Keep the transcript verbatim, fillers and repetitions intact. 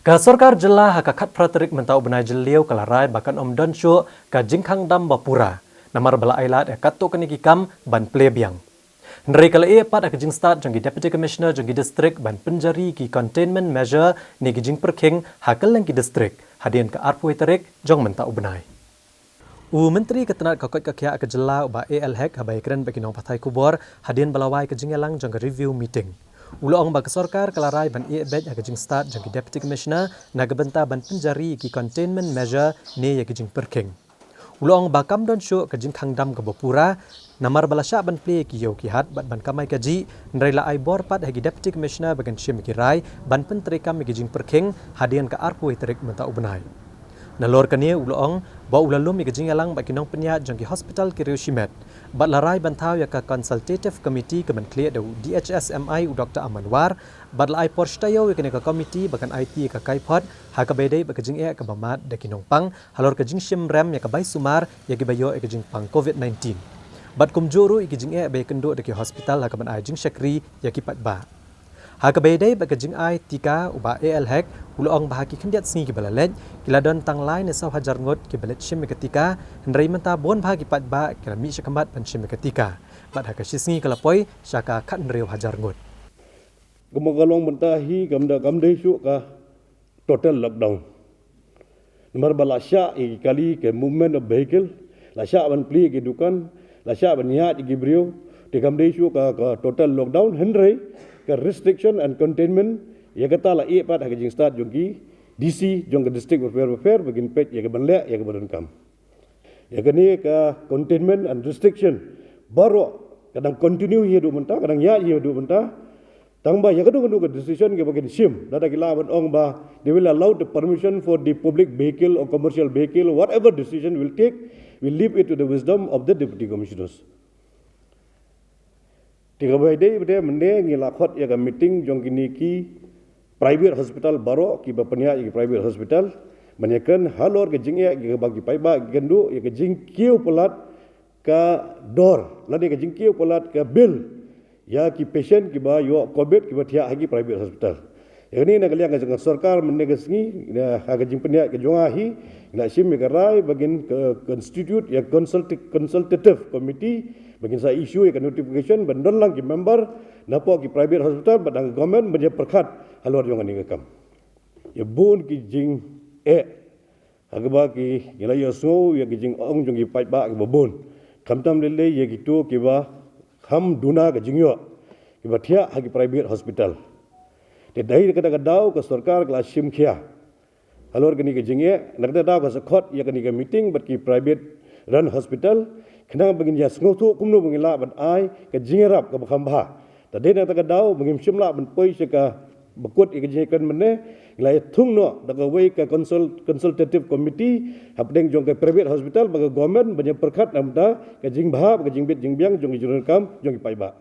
Ka sorkar jylla ha ka khatphra tarik mynta u bnai Jylliew ka la rai ba kan ym don shuh ka jingkhang dam ba pura, namar ba la ai lad ïa katto katne ki kam ban plie biang. Hynrei ka la ïeh pat ha ka jingstad jong ki Deputy Commissioner jong ki district ban pynjari ki containment measure ne ki jingpyrkhing ha kylleng ki district hadien ka arphew tarik jong mynta u bnai. U Myntri ka tnat ka koit ka khiah ka jylla u Bah A L Hek haba ïakren bad ki nongpathai khubor hadien ba la wai ka jingïalang jong ka review meeting, u la ong ba ka sorkar ka la rai ban ïeh beit ha ka jingstad jong ki Deputy Commissioner na ka bynta ban pynjari ki containment measure ne ïa ki jingpyrkhing. U la ong ba kam don shuh ka jingkhang dam kaba pura, namar ba la shah ban plie ïa ki ïew ki hat bad ban kamai kajih, hynrei la ai bor pat ha ki Deputy Commissioner ba kin shim ïa ki rai ban pyntreikam ïa ki jingpyrkhing hadien ka arphew tarik mynta u bnai. Nalor kane u la ong ba u la lum ïa ka jingïalang bad ki nongpynïaid jong ki hospital ki riew shimet bad la rai ban thaw ïa ka consultative committee kaban khlieh da u D H S M I u Doctor Aman War, bad la ai por shi taïew ïa kane ka committee ba kan aiti ïa ka kaiphod ha kaba ïadei bad ka jingeh kaba mad da ki nongpang halor ka jingshim rem ïa ka bai sumar ïa kiba ïoh ïa ka jingpang COVID nineteen, bad kumjuh ruh ïa ki jingeh ba ïakynduh da ki hospital ha kaban ai jingshakri ïa ki paidbah. Ha kaba ïadei bad ka jingai tika, u Bah A L Hek u la ong ba ha ki khyndiat sngi kiba la leit, ki la don tang lai ne saw hajar ngut kiba leit shim ïa ka tika, hynrei mynta bun bha ki paidbah ki la mih shakhmat ban shim ïa ka tika, bad ha ka shi sngi ka la poi sha ka khathynriew hajar ngut. Kumba ka long mynta hi kam da, kam dei shuh ka total lockdown. Namar ba la shah ïa ki kali ka movement of vehicle, la shah ban plie ïa ki dukan, la shah ban ïaid ïa ki briew, te kam dei shuh ka, ka total lockdown, hynrei ka restriction and containment, ïa kata la ïeh pat ha ka jingstad jong ki D C jong ka district bapher bapher, ba kin peit ïa kaban leh ïa kaba donkam. Ïa kane ka containment and restriction baroh ka dang continue hi haduh mynta, ka dang ïaid hi haduh mynta. Tang ba ïa kano kano ka decision kaba kin shim, lada ki lah ban ong ba they will allow the permission for the public vehicle or commercial vehicle, whatever decision we'll take, we'll leave it to the wisdom of the Deputy Commissioners. Te kaba ïadei bad mynne ngi la khot ïa ka meeting jong kine ki private hospital baroh, kiba pynïaid ïa ki private hospital, ban ïakren halor ka jingeh kaba ki paidbah ki kynduh, ïa ka jingkiew palat ka dor lane ka jingkiew palat ka bill ïa ki patient kiba ïoh COVID kiba thiah ha ki private hospital. Ïa kane na ka liang ka jong ka sorkar mynne ka sngi, na ha ka jingpynïaid ka jong nga hi, ngi la shim ïa ka rai ba ngin, eh, constitute ïa consulti-, consultative committee, ba ngin sa issue ïa ka notification ban don lang ki member napoh ki private hospital bad na ka government ban ïa pyrkhat halor jong kane ka kam. Ïa bun ki jingeh ha kaba ki, ngi la ïohsngew ïa ki jingong jong ki paidbah kiba bun, khamtam lei lei ïa kito kiba kham duna ka jingïoh, kiba thiah ha ki private hospital. Te dei na kata ka daw ka sorkar ka la shim khia halor kane ka jingeh, na kata ka daw ka sa khot ïa kane ka meeting bad ki private run hospital, khnang ba ngin ïa sngewthuh kumno ba ngin lah ban ai ka jingïarap kaba kham bha. Te dei na kata ka daw ba ngim shym lah ban poi sha kaba kut ïa ka jingïakren mynne, ngi la ïa thung noh da kawei ka consult-, consultative committee hapdeng jong ka private hospital bad ka government ban ïa pyrkhat na ka bynta ka jingbha bad ka jingbit jingbiang jong ki jingdonkam jong ki paidbah.